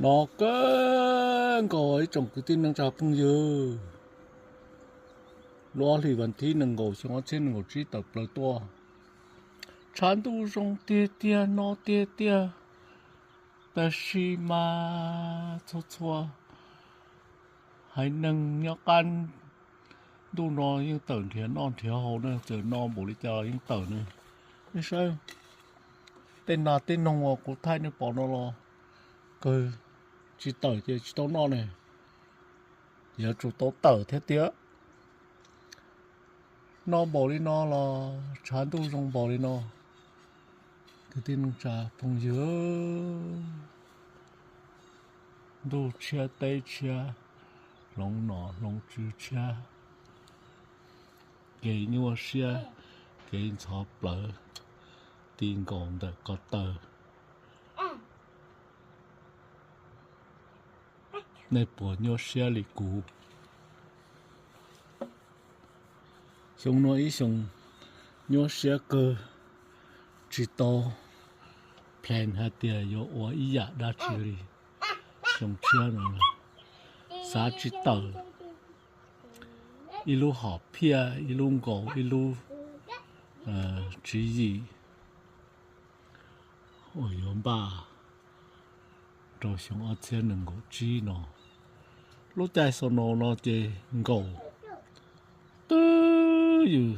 No kawg nkaus ib tsoom kwv tij neej tsa phooj ywg, lub ob hlis vas thib nees nkaum xyoo ob txhiab nees nkaum tsib tawm plaws tuaj, tshav ntuj zoo tiag tiag no tiag tiag, tab sis mas txhua txhua haiv neeg nyob qab ntuj no yeej tawm nrhiav noj nrhiav haus ne, txawm no npaum li cas los yeej tawm ne. Nej saib, tej nas tej noog uas kuv thaij nej pom no los kawg tsis tawm ces tsis tau noj ne, yuav tsum tau tawm thiab tiag. Noj npaum li no los tshav ntuj zoo npaum li no, kwv tij neej tsa phooj ywg, ntuj tshiab teb tshiab, hloov nom hloov tswv tshiab, kev nyuaj siab kev ntxhov plawv ti nkaus ntawm ko taw. Nej puas nyuaj siab li kuv? Xyoo no ib xyoo nyuaj siab kawg, tsis tau plan hais tias yuav ua ib yam dab tsi li. Xyoo tshiab no xav tsis tawm, ib lub hom phiaj, ib lub nkaus, ib lub tswv yim uas yuav npaj rau xyoo ob txhiab nees nkaum tsib no. Lub caij xo no no ces nkaum twb ywm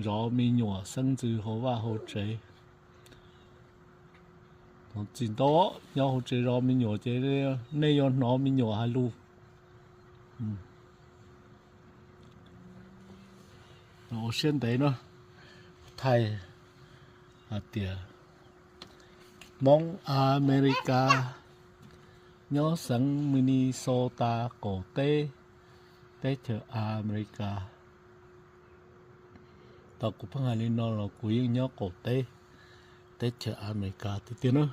zov me nyuam xeeb ntxwv hauv vaj hauv tsev. Txim ntau, nyob hauv tsev zov me nyuam ces nej yuav hnov me nyuam hais lus. Ua siab ntev na, thaij hais tias Hmoob Amelikas nyob xeev Minnesota qaum teb teb chaws Amelikas. Tau kuv pheej hais li no los kuv yeej nyob qaum teb teb chaws Amelikas tiag tiag na.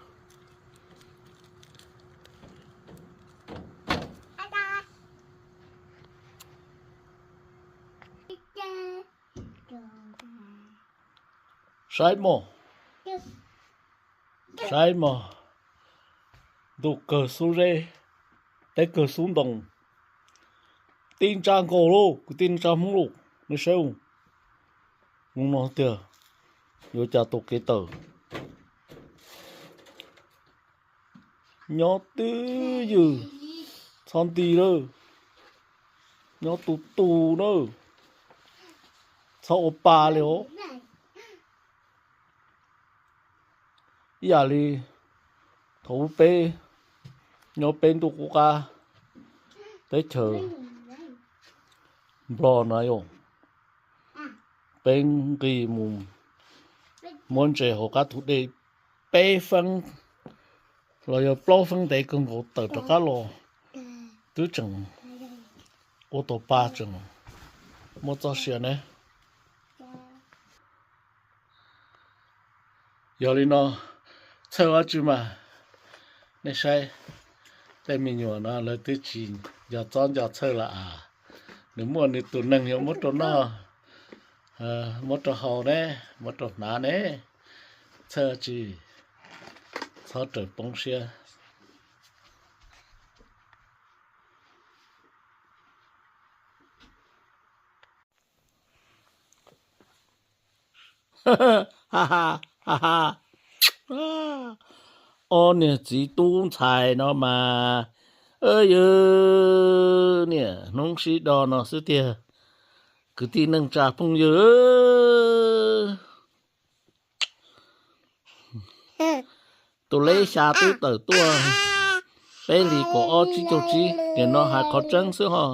Saib mog, saib mog, ntuj kawg xub zeb, teb kawg xub ntoo, tij ntsa nkaus lauj, kwv tij neej tsa Hmoob lauj, nej saib, zoo no tiag, yuav cas tau kev tawm. Nyob twj ywm, txhob nti lawm, nyob tus tus na, txhob ua pa li os. Ib yam li thaum ub peb nyob peb ntuj qub qab teb chaws Nplog na yom, peb nqis mus muab ntses hauv qab tus dej peb feeb los yog plaub feeb ntev kawg nkaus tawm rov qab los, twb tseem ua tau pa tseem muaj txoj sia ne. Yog li no, txhawj dab tsi mas, nej saib, tej me nyuam no lawv twb tsis nco txob nco txhawj lawm as. Nws muaj nws tus neeg yuav muab rau noj, muab rau haus ne, muab rau hnav ne, txhawj dab tsi, txhob raws poob siab. Ob niag txiv tub ntxhais no mas, yog niaj hnub sib do no xwb tiag, kwv tij neej tsa phooj ywg. Tus leb xya twb tawm tuaj, peb hlis kaum ob tsib caug tsib, nim no hais qhov tseeb xwb ho,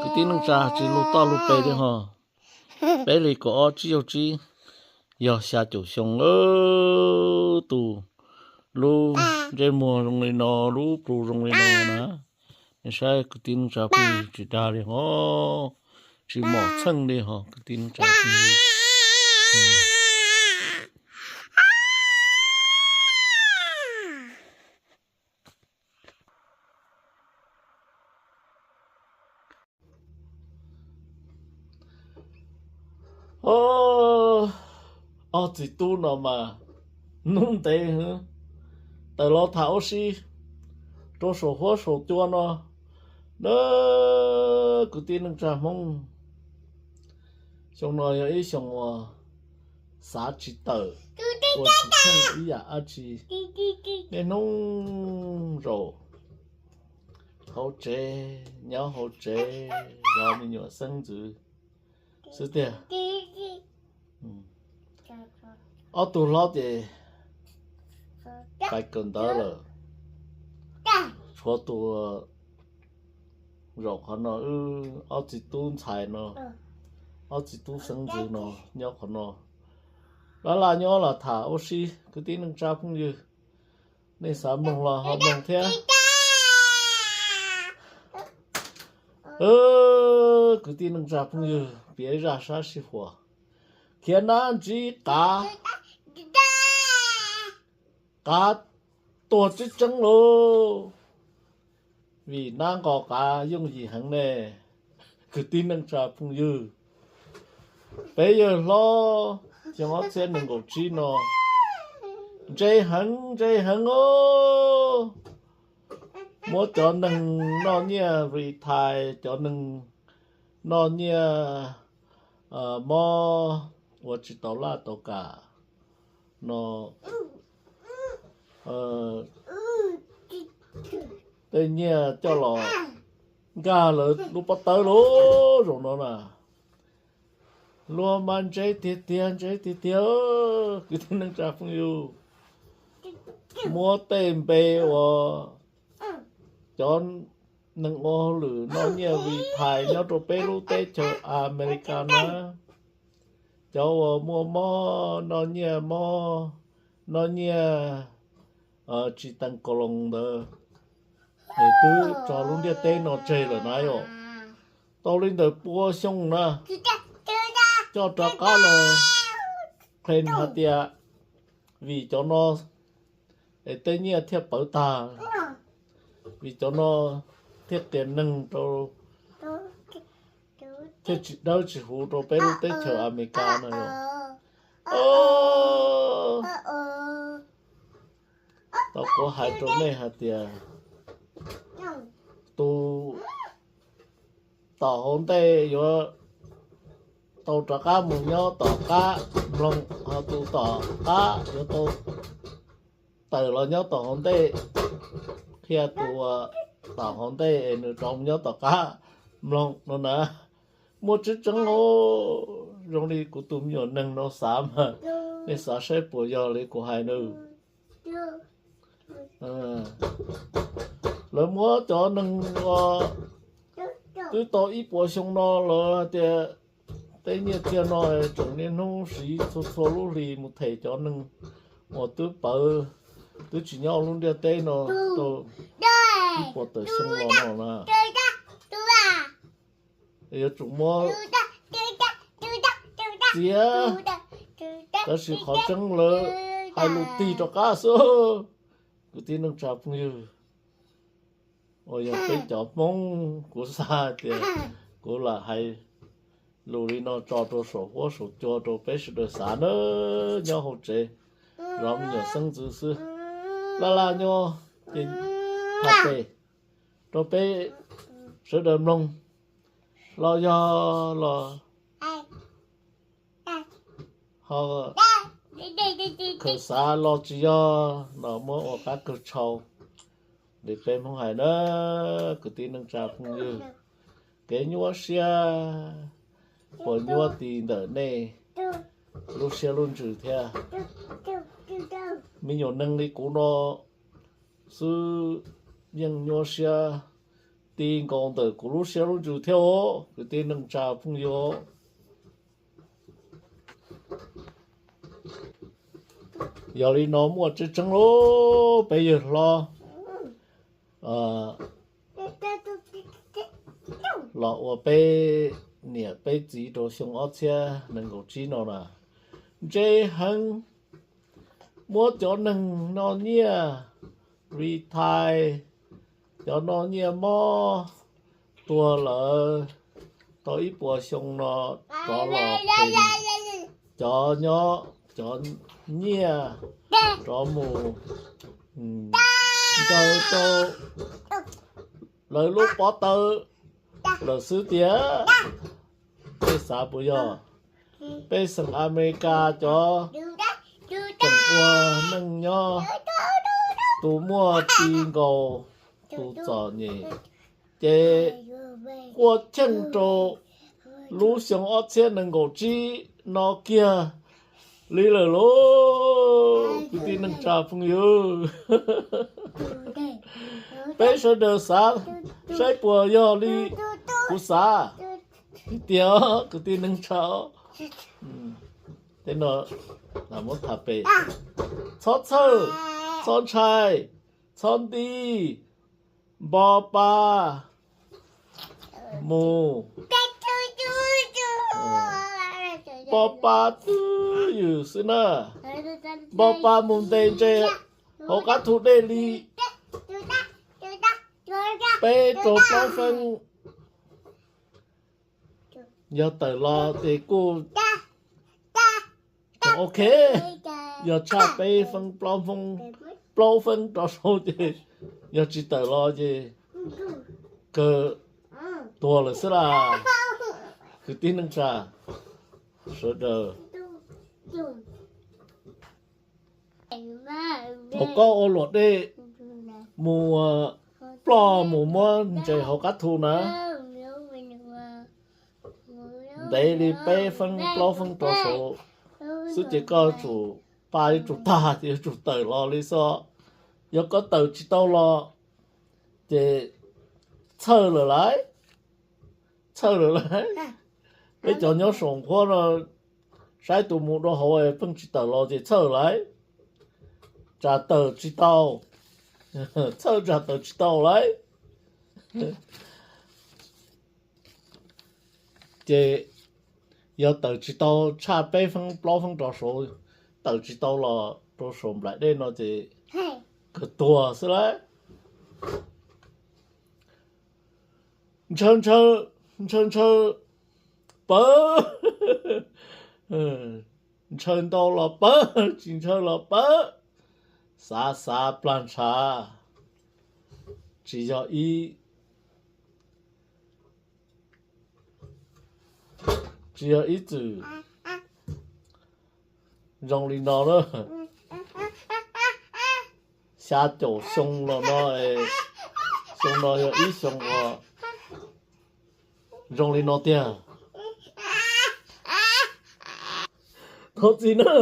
kwv tij neej tsa tsis lug toj lug pes li ho. Peb hlis kaum ob tsib caug tsib, yog xya caum xyoo, tus lub ntsej muag zoo li no, lub plhu zoo li no na. Nej saib kwv tij neej tsa phooj ywg, tsis dag li ho, tsis mom txheej li ho kwv tij neej tsa phooj ywg. Ob txiv tub no mas hnub ntev heev, tawm los tham ua si, rau saum huab saum cua no na, kwv tij neej tsa Hmoob. Xyoo no yog ib xyoo uas xav tsis tawm, ua tsis tsheej ib yam dab tsi. Niaj hnub zaum hauv tsev, nyob hauv tsev zov me nyuam xeeb ntxwv xwb tiag. Ob tug hlob ces pais kawm ntawv lawm, tshuav tus zaum qhov no, wb ob txiv tub ntxhais no, ob txiv tub xeeb ntxwv no nyob qhov no. Laj laj nyob los tham ua si kwv tij neej tsa phooj ywg, nej xav mloog los ho mloog thiab. Kwv tij neej tsa phooj ywg, piav zaj sab sij huam khiav nab ntsib qav, qav tuag tseeb tseeb lauj. Vim nab nqos qav yooj yim heev ne, kwv tij neej tsa phooj ywg. Peb yawg hlob xyoo ob txhiab nees nkaum tsib no ntse heev ntse heev os. Muab cov neeg noj nyiaj retire, cov neeg noj nyiaj mob uas tsis tau laj tau kam no, tej nyiaj coj los nkag lawv lub pob tawb lauj, zaum no na. Luag mas ntse tiag tiag, ntse tiag tiag, kwv tij neej tsa phooj ywg. Muab tej npe uas cov neeg ua hauj lwm noj nyiaj retire nyob rau peb lub teb chaws Amelikas na, cov uas muaj mob, noj nyiaj mob, noj nyiaj tsis tees kaus loos ntawd, es twb tso lub ntiaj teb no tseg lawm na yom. Tau li ntawm pua xyoo na, coj rov qab los claim hais tias vim cov no es tej nyiaj thiaj pawv tag, vim cov no thiaj qias neeg rau, thiaj tsis dawb tsis huv rau peb lub teb chaws Amelikas no yom. Tau kuv hais rau nej hais tias tus tom hauv ntej yuav tau rov qab mus nyob tom qab mloog, ho tus tom qab yuav tau tawm los nyob tom hauv ntej, qhia tus uas tom hauv ntej es nws rov mus nyob tom qab mloog no na. Muaj tseeb tseeb os, zoo li kuv tus me nyuam neeg no xav mas, nej xav saib puas yog li kuv hais na. Lawv muab cov neeg uas twb tau ib puas xyoo no lawv hais tias tej nyiaj txiag no tseem niaj hnub siv txhua txhua lub hlis mus them cov neeg uas twb pawv, twb tsis nyob lub ntiaj teb no tau ib puas tawm xyoo los no na. Yuav tsum muab txiav, tab sis qhov tseeb lawv hais lus tig rov qab xwb. Kwv tij neej tsa phooj ywg uas yog peb cov Hmoob, kuv xav tias kuv lam hais lus li no tso rau saum huab saum cua rau peb sawv daws xav na, nyob hauv tsev zov me nyuam xeeb ntxwv xwb. Laj laj nyob ces hais tes rau peb sawv daws mloog los yog los ho khaws xav los tsis yog los muab ua qab kawg tshau li peb Hmoob hais na. Kwv tij neej tsa phooj ywg, kev nyuaj siab puas nyuaj ti ntawm nej lub siab lub ntsws thiab? Me nyuam neeg li kuv no xwb yeej nyuaj siab ti nkaus ntawm kuv lub siab lub ntsws thiab os, kwv tij neej tsa phooj ywg. Yog li no muaj tseeb tseeb lauj, peb yawg hlob los ua peb niam peb txiv rau xyoo ob txhiab nees nkaum tsib no na, ntse heev. Muab cov neeg noj nyiaj retire, cov noj nyiaj mob tuag lawm tau ib puas xyoo no rov los, cov nyob, cov nyiaj rov mus ncaws rau lawv lub pob tawb lawm xwb tiag. Peb xav puas yog? Peb xeem Amelikas cov tseem ua neej nyob, tus muaj ti nkaus tus txom nyem, ces quaj cheej rau lub xyoo ob txhiab nees nkaum tsib no kiag li lawm lauj, kwv tij neej tsa phooj ywg. Peb sawv daws xav saib puas yog li kuv xav tiag, kwv tij neej tsa. Tej no muab tham pem, txhob txhawj, txhob ntshai, txhob ntij, npo pa mus, npo pa twj ywm xwb na. Npo pa mus ntes ntses hauv qab thu dej li peb rau plaub feeb. Yog tawm los ces kuj tseem ok, yog tshaj peb feeb, plaub feeb rov saud ces, yog tsis tawm los ces kawg tuag lawm xwb las, kwv tij neej tsa sawv daws. Thaum koj ua luam dej mus ploj mus muab ntses hauv qab thu na, ntev li peb feeb plaub feeb rov saud xwb ces koj tsum pa yuav tsum tag ces yuav tsum tawm los li xwb. Yog koj tawm tsis tau los ces txhawj lawm lauj, txhawj lawm lauj. Peb cov nyob saum nqhuab no saib tus mus rau hauv pheej tsis tawm los ces txhawj lauj, tsam tawm tsis tau, txhawj tsam tawm tsis tau lauj. Ces yog tawm tsis tau tshaj peb feeb plaub feeb rov saud, tawm tsis tau los rau saum nplaim dej no ces kawg tuag xwb lauj. Ntshaw ntshaw, ntshaw ntshaw pawv, ntshaw ntau los pawv, tsis ntshaw los pawv, xav xav plag ntshav. Tsis yog ib, tsis yog ib txwm zoo li no na. Xya caum xyoo los no, xyoo no yog ib xyoo uas zoo li no tiag. Thov txim na,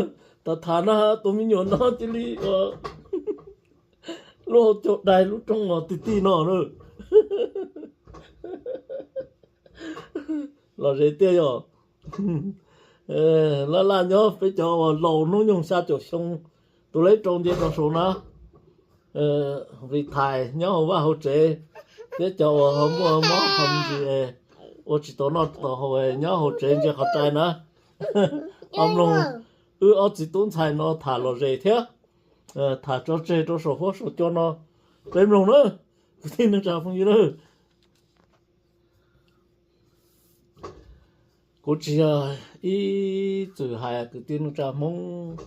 tham tham na tus me nyuam no cia li lub hauv caug dai lub rooj os, tij tij no na. Los ze tiag yog. Laj laj nyob peb cov uas laus hnub nyoog xya caum xyoo, tus leb rau nce rau saud na, vim thais nyob hauv vaj hauv tsev, thiab cov uas ho muaj mob ho me ntsis, ua tsis tau noj tsis tau haus nyob hauv tsev ntsia qhov rai na, ho mloog wb ob txiv tub ntxhais no tham los ze thiab, tham tso tseg rau saum huab saum cua no. Peb mloog na, kwv tij neej tsa phooj ywg na. Kuv tsis yog ib txwm hais kwv tij neej tsa Hmoob,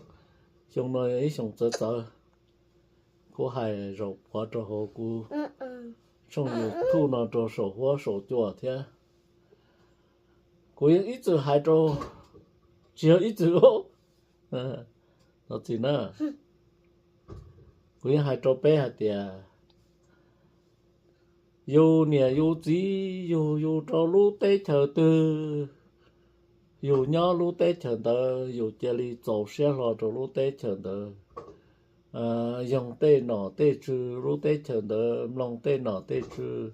xyoo no yog ib xyoo txawv txawv. Kuv hais zaum pov rau hauv kuv tshooj YouTube no rau saum huab saum cua thiab. Kuv yeej ib txwm hais rau, tsis yog ib txwm, thov txim na, kuv yeej hais rau peb hais tias yus niam yus txiv yug yus rau lub teb chaws twg, yus nyob lub teb chaws ntawd yus cia li txaus siab hlo rau lub teb chaws ntawd. Yoog tej nom tej tswv lub teb chaws ntawd, mloog tej nom tej tswv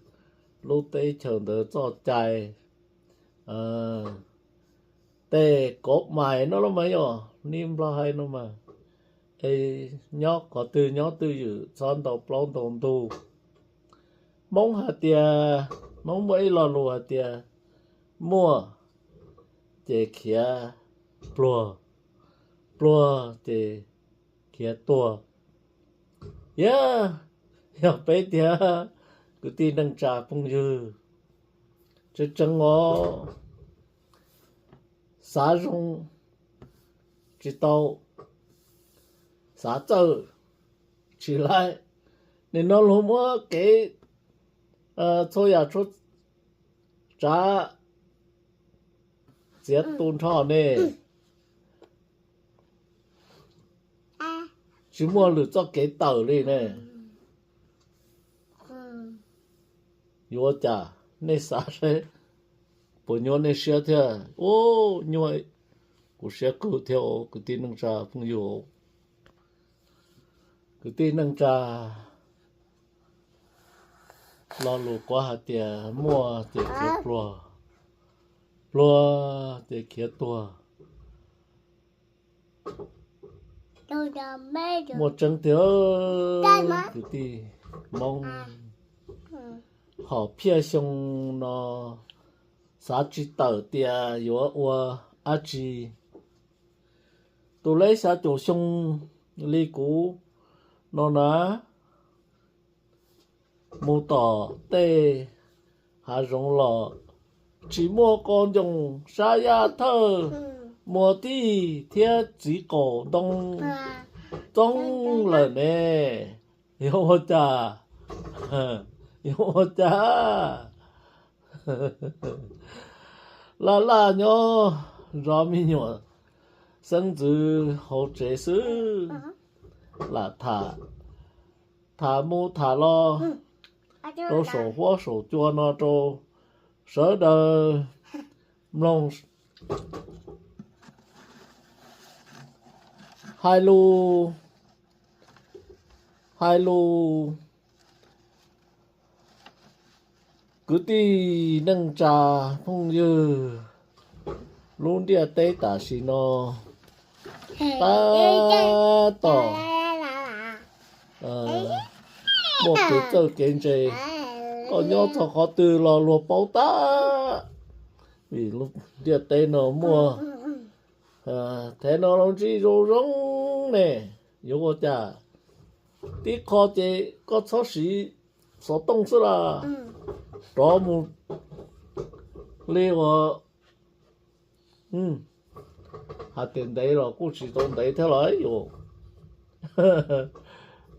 lub teb chaws ntawd txoj cai, tej kauv mais no los mas yog nib nplog hais no mas, es nyob qhov twg nyob twj ywm txhob ntaus plaub ntaus ntug. Hmoob hais tias, Hmoob muaj ib lo lus hais tias, muaj ces khiav pluag, pluag ces khiav tuag. Yog, yog peb tiag, kwv tij neej tsa phooj ywg, tseeb tseeb os, xav zoo tsis tau, xav txawj tsis laib. Nim no luag muab kev txhua yam txhua tsav txiav tu nrho ne, tsis muaj lwm txoj kev tawm li ne. Yuav ua cas, nej xav seb puas nyuaj nej siab thiab. Ub, nyuaj kuv siab kawg thiab kwv tij neej tsa phooj ywg. Kwv tij neej tsa, lo lus kuv hais tias muaj ces khiav pluag, pluag ces khiav tuag. Muaj tseeb tiag, kwv tij Hmoob. Hom phiaj xyoo no xav tsis tawm tias yuav ua dab tsi. Tus leb xya caum xyoo li kuv no na, mus tom tej hav zoov los tsis muaj qos ncoos sab yaj thawj, muag tij thiab txiv qaum ntoo txoob lawm ne. Yuav ua cas? Yuav ua cas? Laj laj nyob zov me nyuam xeeb ntxwv hauv tsev xwb, lam tham, tham mus tham los rau saum huab saum cua no rau sawv daws mloog. Hais lus, hais lus, kwv tij neej tsa phooj ywg, lub ntiaj teb tam sim no tab tom muaj kev txawj kev ntse. Koj nyob txog qhov twg los luag paub tag, vim lub ntiaj teb no muaj technology zoo zoo ne. Yuav ua cas? Tib qho ces koj txhob siv xov tooj xwb las, rov mus li uas hais tias ntev los kuj tsis tau ntev thiab los yus,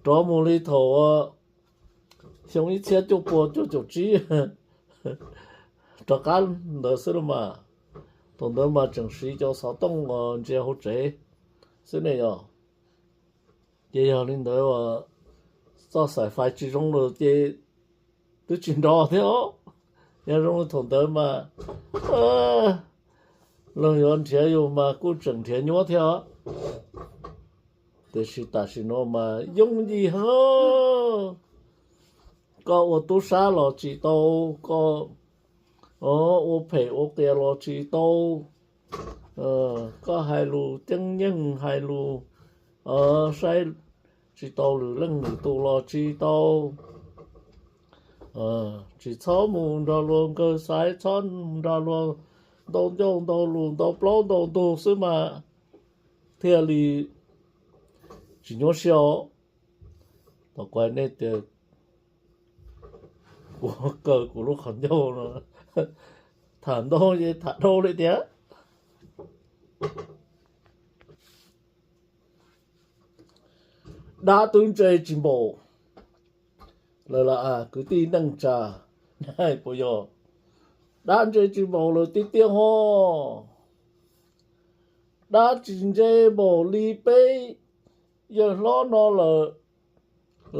rov mus li thaum xyoo ib txhiab cuaj pua cuaj caum tsib rov qab ntawd xwb los mas. Thaum ntawd mas tseem siv cov xov tooj ntsia hauv tsev xwb ne yog. Ces yog li ntawd, txoj xaim fais tsis zoo lawm ces twb tsis nrov thiab os. Yog zoo li thaum ntawd mas luag yuav nrhiav yus mas kuj tseem nrhiav nyuab thiab os. Tiam sis tam sim no mas yooj yim heev. Koj ua tub sab los tsis tau, koj ua phem ua qias los tsis tau, koj hais lus ceeb yeej hais lus saib tsis tau lwm leej lwm tus los tsis tau. Tsis txhob mus nrog luag nkawg xaiv, txhob mus nrog luag ntau ncauj ntau lus ntau plaub ntau ntug xwb mas thiaj li tsis nyuaj siab os. Tau kuv hais nej tias kuv kaw kuv lub qhov ncauj no tham ntau ces tham dhau li tias dab twb ntse tsis npaum lawm las, kwv tij neej tsa, puas yog? Dab ntse tsis npaum lawm tiag tiag ho. Dab tsis ntse npaum li peb yawg hlob no lawm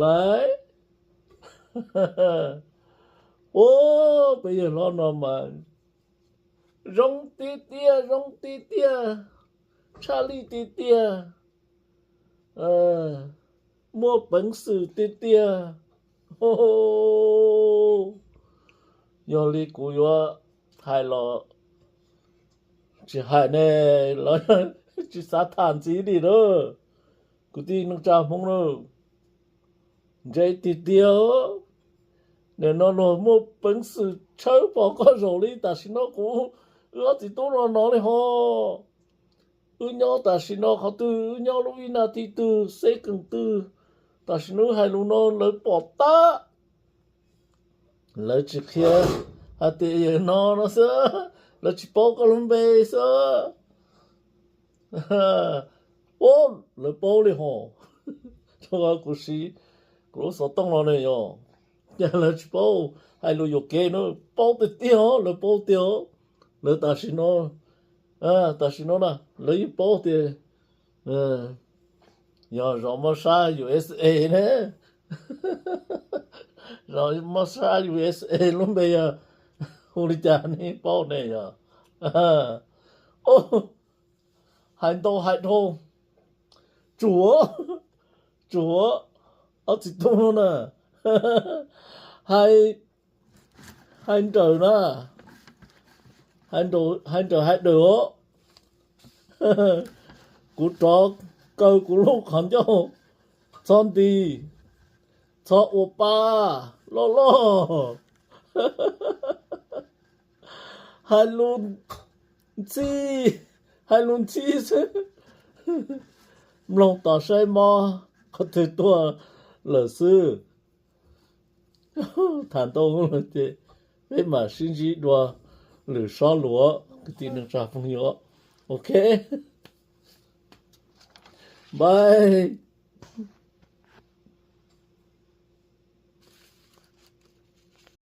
lauj. Ua, peb yawg hlob no mas zoo tiag tiag, zoo tiag tiag, tshaj lij tiag tiag, muaj peev xwm tiag tiag. Yog li kuv yuav hais los tsis hais ne, los tsis xav tham ntxiv li na. Kwv tij neej tsa Hmoob na, ntse tiag tiag. Nim no luag muaj peev xwm tshawb pom koj zaum li tam sim no kuv, wb ob txiv tub no no li ho. Wb nyob tam sim no qhov twg, wb nyob lub vib nas thi twg, xeb kees twg, tam sim no wb hais lus no lawv pom tag. Lawv tsis qhia hais tias yawg no no xwb, lawv tsis paub koj lub npe xwb. Ua, lawv paub li ho. Rau qhov kuv siv kuv lub xov tooj no ne yog. Ces lawv tsis paub hais lus yuam kev no, paub tiag tiag os, lawv paub tiag os. Lawv tam sim no, tam sim no na lawv yeej paub tias yog zos mab sab U S A ne, zos mab sab U S A lub npe yog hu li cas nej paub ne yog. Hais ntau hais dhau, tsuav, tsuav ob txiv tub no na, hais, hais nrawm na, hais nrawm hais daws os. Kuv rov kaw kuv lub qhov ncauj, txhob nti, txhob ua pa loj loj, hais lus ntxhi, hais lus ntxhi xwb, mloog tos saib mob qhov twg tuaj lawm xwb. Tham ntau ces peb mam sib ntsib dua lwm sob lus kwv tij neej tsa phooj ywg. Ok, bye.